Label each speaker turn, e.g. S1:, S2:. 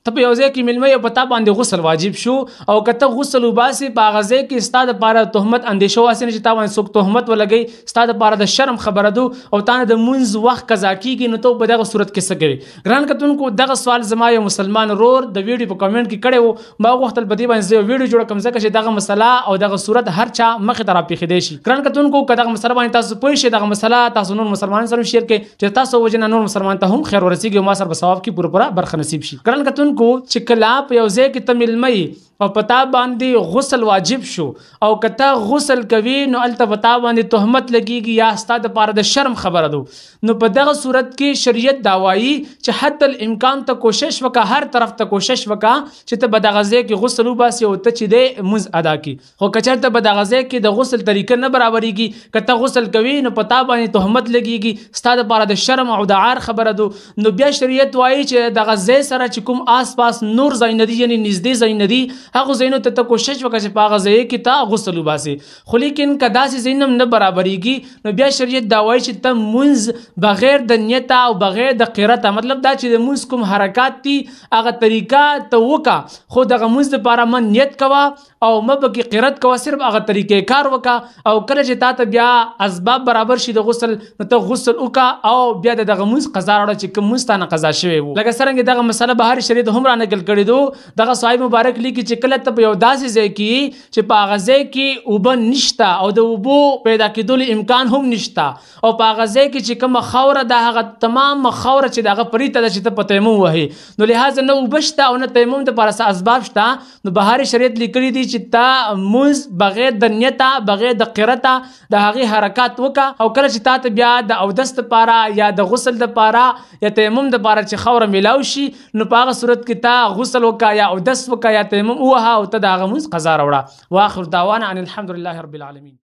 S1: ته په یو ځای کې میلمه یې، په تا باندې غسل واجب شو، او که ته غسل وباسې په هغه ځای کې ستا دپاره تهمت اندېشه واسې نه چې تا باندې څوک تهمت ولګوي، ستا دپاره د شرم خبره ده او تا نه د مونځ وخت قضا کېږي، نو ته په دغه صورت کې څه کوې؟ ګران کتونکو، دغه سوال زما یو مسلمان ورور د ویډیو په کمنټ کې کړی و. ما غوښتل په دې باندې زه یو ویډیو جوړه کړم، ځکه چې دغه مسله او دغه صورت هر چا مخې ته راپېښېدی شي. ګران کتونکو، که دغه مسله باندې تاسو پوه شئ، دغه مسله تاسو نور مسلمانانو سره شیر کړئ چې تاسو وجې نه نور مسلمان ته هم خیر ورسېږي او ما سره په ثواب کې پوره پوره برخه نصیب شي. ګران کتونکو، چې کله په یو ځای کې ته میلمه یې او په تا باندې غسل واجب شو، او که ته غسل کوي نو هلته په تا باندې تهمت لګیږي یا ستا دپاره د شرم خبره ده، نو په دغه صورت کې شریعت دا وایي چې حتی الامکان ته کوشش وکړه، هر طرف ته کوشش وکړه چې ته به دغه ځای کې غسل وباسې او ته چې دی مونځ ادا کړي. خو که چېرته په دغه ځای کې د غسل طریقه نه برابرېږي، که ته غسل کوي نو په تا باندې تهمت لګیږي، ستا دپاره د شرم او د عار خبره ده، نو بیا شریعت وایي چې دغه ځای سره چې کوم آس پاس نور ځایونه دي، یعنې نږدې ځایونه دي، هغو ځایونو ته ته کوشش وکړه چې په هغه ځای کې ته غسل وباسې. خو لیکن که داسې ځایونه هم نه برابرېږي، نو بیا شریعت دا وایي چې ته مونځ بغیر د نیته او بغیر د قرته، مطلب دا چې د مونځ کوم حرکات دي هغه طریقه ته وکړه، خو دغه مونځ دپاره مه نیت کوه او مه پکې قرت کوه، صرف هغه طریقې کار وکړه، او کله چې تا ته بیا اسباب برابر شي د غسل نو ته غسل وکړه او بیا د دغه مونځ قضا راوړه چې کوم مونځ تا نه قضا شوی وو. لکه څرنګه دغه مسله بهر شریعت هم را نقل کړې ده. دغه صاحب مبارک لیکي چې کله ته په یو داسې ځای کې چې په هغه ځای کې اوبه نشته او د اوبو پیدا کېدلو امکان هم نشته، او په هغه ځای کې چې کومه خاوره ده هغه تمام خاوره چې د هغه پریته ده چې ته په تیمم وهې، نو لهذا نه اوبه شته او نه تیمم دپاره څه اسباب شته، نو بهر شریعت لیکلي دي چې تا مونځ بغیر د نیته بغیر د قرته د هغې حرکات وکړه، او کله چې تا ته بیا د اودس دپاره یا د غسل دپاره یا تیمم دپاره چې خاوره میلاو شي، نو په هغه صورت کې تا غسل وکړه یا اودس وکړه یا تیمم ووهه او ته د هغه مونځ قضا راوړه. واخر دعوانا ان الحمد لله رب العالمین.